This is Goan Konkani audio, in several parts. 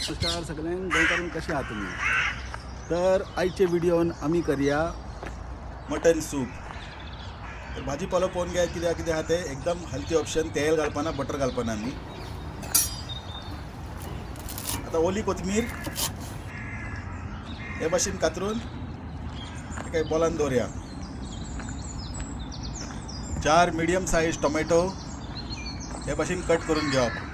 नमस्कार सगळ्यांक गोंयकारांक कशें आहा तुमी. तर आयचे व्हिडियोन आमी करया मटन सूप. तर भाजीपालो पळोवन घ्या कित्याक कितें आहा तें. एकदम हेल्थी ऑप्शन. तेल घालपाना, बटर घालपाना आमी. आतां ओली कोथमीर हे भाशेन कातरून एका बॉलान दवरया. 4 मिडियम सायज टोमॅटो हे भाशेन कट करून घेवप.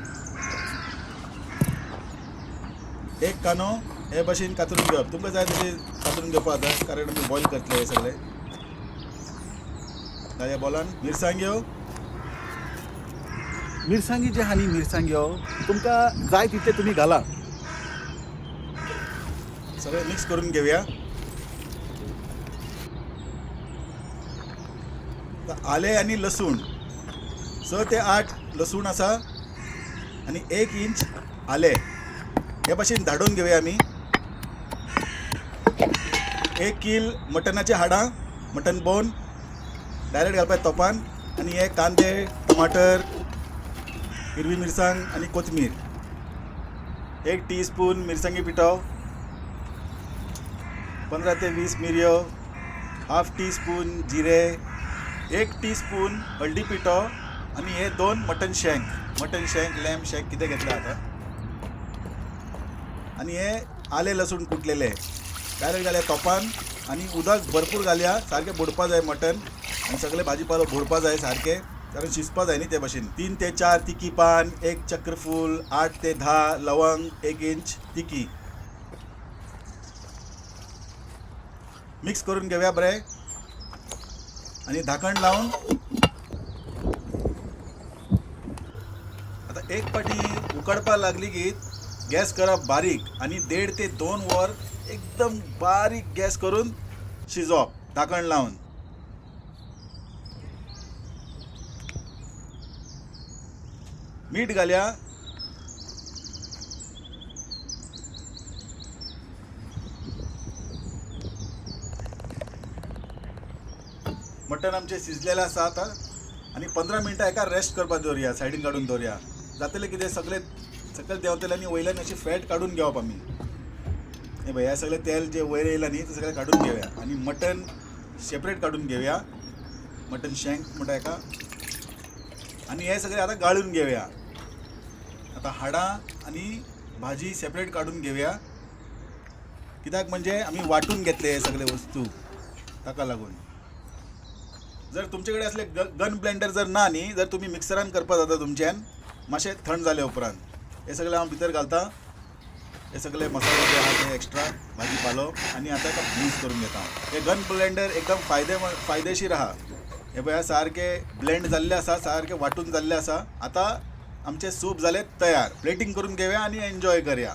1 कांदो हे भाशेन कातरून घेवप. तुमकां जाय तशें कातरून घेवपाक जाता, कारण आमी बॉयल करतले हे सगळे. ह्या बॉलान मिरसांग्यो, मिरसांगी जे आहा न्ही, मिरसांग्यो तुमकां जाय तितले तुमी घाला. सगळें मिक्स करून घेवया. आलें आनी लसूण, 6 ते 8 लसूण आसा आनी 1 इंच आलें हे भाशेन धाडून घेवया आमी. 1 कील मटनाचें हाडां, मटन बोन डायरेक्ट घालपाक तोपान. आनी हे कांदे, टमाटर, हिरवी मिरसांग आनी कोथमीर. 1 टीस्पून मिरसांगी पिठो, 15 ते 20 मिरयो, 1/2 टीस्पून जिरे, 1 टीस्पून हळदी पिठो आनी हे 2 mutton shank, mutton shank, lamb shank कितें घेतलें आतां. आनी हे आलें लसूण कुटलेले डायरेक्ट घालया तोपान. आनी उदक भरपूर घालया, सारकें बुडपा जाय मटन आनी सगळें भाजीपालो बुडपा जाय सारकें, कारण शिजपा जाय न्ही ते भाशेन. 3 ते 4 तिकी पान, 1 चक्रफूल, 8 ते 10 लवंग, 1 इंच तिकी. मिक्स करून घेवया बरें आनी धाकण लावन आतां 1 पाटी उकडपाक लागली की गॅस करप बारीक आनी 1.5 ते 2 वर एकदम बारीक गॅस करून शिजोवप धाकण लावन. मीठ घालया. मटन आमचें शिजलेलें आसा आतां आनी 15 मिनटां एका रेस्ट करपाक दवरया, सायडीन काडून दवरया. जातलें कितें, सगळें सकयल देंवतलें आनी वयल्यान अशी फॅट काडून घेवप आमी. हे पळय, हे सगळें तेल जें वयर येयलां न्ही तें सगळें काडून घेवया आनी मटन सेपरेट काडून घेवया. मटन शँक म्हणटा हेका. आनी हे सगळें आतां गाळून घेवया. आतां हाडां आनी भाजी सेपरेट काडून घेवया, कित्याक म्हणजे आमी वांटून घेतले हे सगळे वस्तू, ताका लागून. जर तुमचे कडेन असले गन ब्लेंडर जर ना न्ही, जर तुमी मिक्सरान करपाक जाता तुमच्यान, मातशें थंड जाले उपरांत हे सगळे हांव भितर घालता. हे सगळे मसाले जे आहा ते एक्स्ट्रा भाजी पालो आनी आतां एका यूज करून घेता हांव. हे गन ब्लेंडर एकदम फायदेशीर आहा. हे पळया सारकें ब्लेंड जाल्लें आसा, सारकें वांटून जाल्लें आसा. आतां आमचें सूप जालें तयार. प्लेटींग करून घेवया आनी एन्जॉय करया.